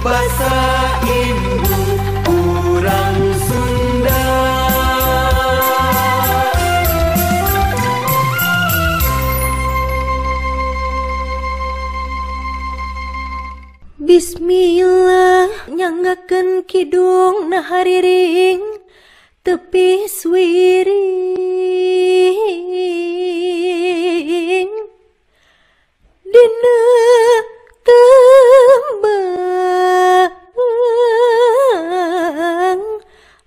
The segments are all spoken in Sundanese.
Basa indung urang Sunda. Bismillah nyanggakeun kidung nahariring tepi suiring dina tembang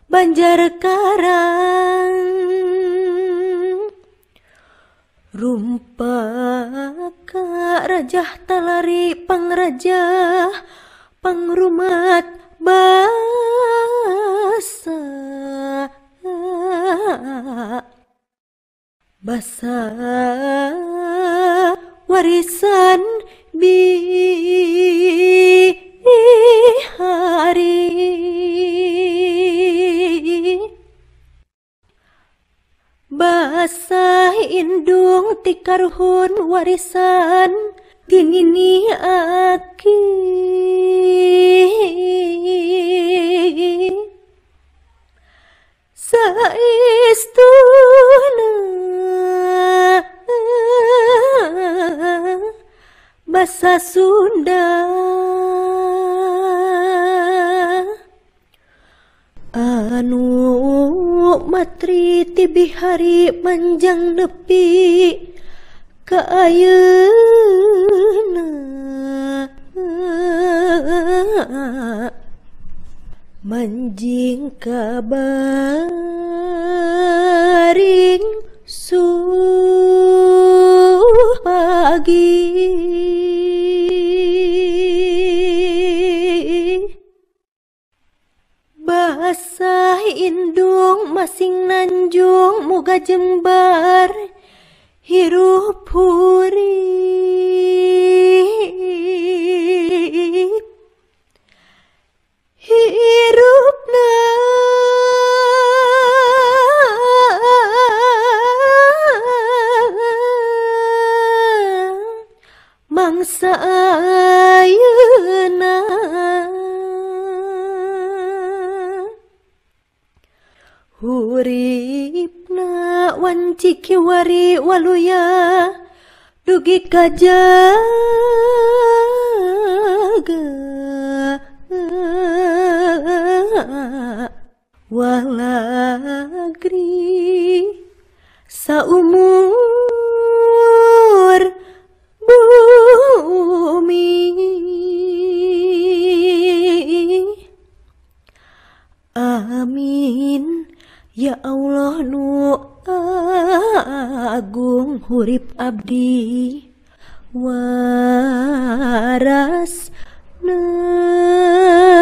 Banjar Karang rumpaka rajah talari pangrajah pangrumat basa basa warisan bihari basa indung tikaruhun warisan tinini aki saestuna basa Sunda anu matri ti bihari manjang nepi ka ayeuna manjing kabaring pagi basa indung masing nanjung muga jembar hirup hurip hirupna mangsa ayeuna huripna wanci kiwari waluya dugi kajaga walagri saumur bumi. Amin ya Allah nu agung hurip abdi waras negeri.